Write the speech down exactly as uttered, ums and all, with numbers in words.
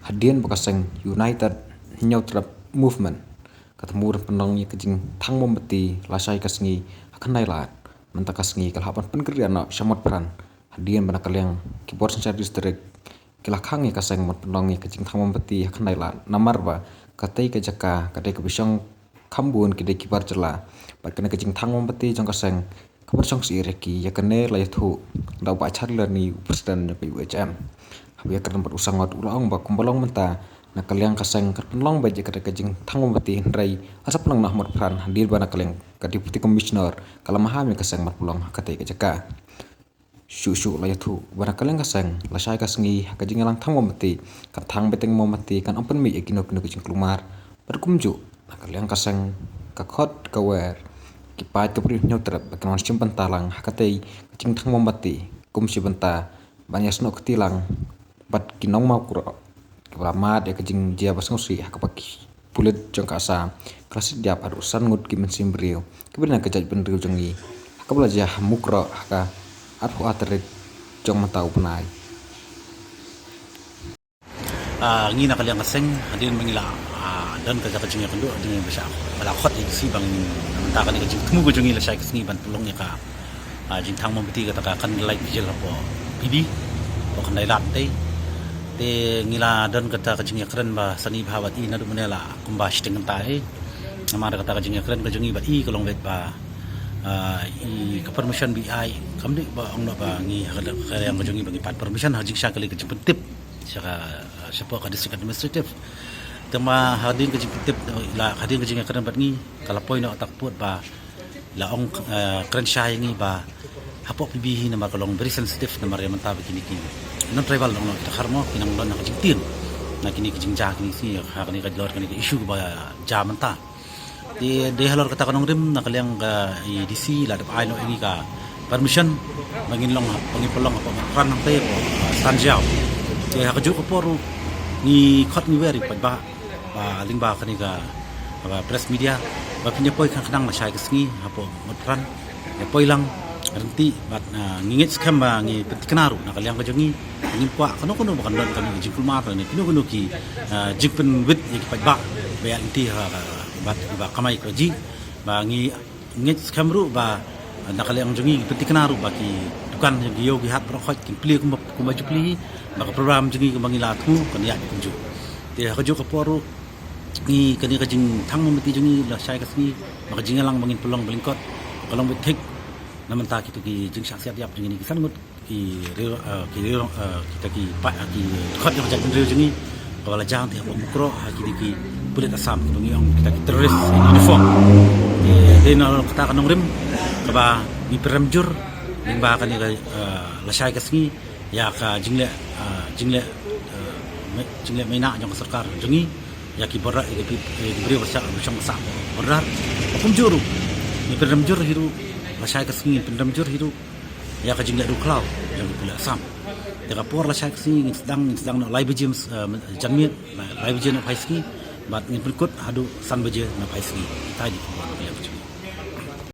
Hadien ba ka seng United Hynñiewtrep Movement ka thmu ban pynlong ïa ka jingthang mombati lashai ka sngi ha Khyndai Lad, mynta ka sngi ka la hap ban pynkhreh noh sha Motphran. Hadien ba na ka liang ki bor synshar district ki la khang ïa ka seng ban pynlong ïa ka jingthang mombati ha Khyndai Lad, namar ba katei ka jaka ka dei kaba shong kham bun ki dei ki bar jylla. Bad kane ka jingthang mombati jong ka seng ka ban shong sih ïa ki, ïa kane la ïathuh da u Bah Charlie Lani, u president jong ka U H M. Haba ïakren bad u Sangot u la ong ba kumba long mynta na ka liang ka seng ka pynlong beit ïa kane ka jingthang mombati, hynrei ha saphang na Motphran, hadien ba na ka liang ka Deputy Commissioner ka la maham ïa ka seng ban pynlong ha katei ka jaka. Shuh shuh la ïathuh ba na ka liang ka seng lashai ka sngi ha ka jingïalang thang mombati, kan thang beit tang mombati, kan ym pynmih ïa kino kino ki jingkulmar. Bad kumjuh na ka liang ka seng ka khot ka wer ki paid ka Bri Hynñiewtrep ba kin wan shim bynta lang ha katei ka jingthang mombati kum shi bynta ban ïasnoh kti lang bad ki nongmawkroh kiba la mad ïa ka jingjia ba sngewsih ha kaba ki pulit jong ka Assam ka la siat ïap haduh san ngut ki mynsiem briew kiba dei na ka jaitbynriew jong ngi, ha kaba la jia ha Mukroh ha ka arphew ar tarik jong mynta u bnai. Ah, ngi na ka liang ka seng, hadien ba ngi la, ah, don ka jaka jingïakynduh, hadien ba shah ba la khot ïa ka sngi ba ngi, mynta kane ka jingthmu ka jong ngi lashai ka sngi ban pynlong ïa ka, ah, jingthang mombati, kata ka candlelight vigil hapoh P B, hapoh Khyndai Lad te. Te ngi la don kata ka jingïakren ba sani bha bad i naduh mynne la kumba shiteng kynta hi. Namar kata ka jingïakren ka jong ngi bad i ka long beit ba, ah, i ka permission ba i ai, kam dei ba ong noh ba ngi ha ka liang ka jong ngi ba ngi pat permission, ha jingshakri ka jingpyntip sha ka, shapoh ka District Administrative. Tangba hadien ka jingpyntip, la hadien ka jingïakren bad ngi, ka la poi noh ha ka pud ba la ong, eh, kren shai ïa ngi ba hapoh P B hi namar ka long very sensitive, namar ïa mynta ba kine ki non-tribal, long noh kita khar mo, ki nang don ha ka jingtieng na kine ki jingjia kine ki sngi, ha kane ka lor kane ka issue ba jia mynta. Te dei halor kata ka nongrim, na ka liang ka, i D C la dep ai noh ïa ngi ka permission ba ngin long, ba ngin pynlong hapoh Motphran hangtei, hapoh, ah, San Jaiaw. Te ha kajuh ka por ruh ngi khot ngi wer ïa ki paidbah ba lyngba kane ka, ba press media, ba phin ïa poi khnang khnang lashai ka sngi hapoh Motphran, ïa poi lang ryntih bad, ah, ngi ngeit skhem ba ngi pynthikna ruh na ka liang ka jong ngi, ngim kwah kano kano ba kan don kano ka jingkulmar ne kino kino ki, ah, jingpynwit ïa ki paidbah ba ïaid lynti ha, bad ba kamai kajih, ba ngi ngeit skhem ruh ba na ka liang jong ngi pynthikna ruh ba ki dukan jong ki ïew ki hat baroh khoit kin plie kumba, kumba ju plie hi, ba ka program jong ngi kumba ngi la thmu kan ïaid kumjuh. Te ha kajuh ka por ruh ngi, kane ka jingthang mombati jong ngi lashai ka sngi, ba ka jingïalang ba ngin pynlong ba lyngkot ka long beit thik na mynta kito ki jingshah siat ïap jong ngi ki san ngut ki riew, eh, ki riew, eh, kita ki paid, eh, ki khot jong ka jaitbynriew jong ngi, kaba la jia hangtei hapoh Mukroh ha kine ki pulit Assam, kaba ngi ong kita ki terrorist in uniform. Te dei na kata ka nongrim kaba ngi pynrem jur lyngba kane ka, eh, lashai ka sngi ïa ka jingleh, eh, jingleh, eh, me-, jingleh maïnah jong ka sorkar jong ngi ïa ki border, ïa ki, ïa ki briew ba shah, ba shong sah border. Kumjuh ruh ngi pynrem jur hi ruh, lashai ka sngi ngi pynrem jur hi ruh ïa ka jingleh riewkhlaw jong ki pulit Assam. Te ka por lashai ka sngi ngin sdang, ngin sdang noh lai baje, eh, janmiet, lai, lai baje na phaisngi, bad ngin pynkut haduh san baje na phaisngi. Kita ki khubor na ka liang ka jong.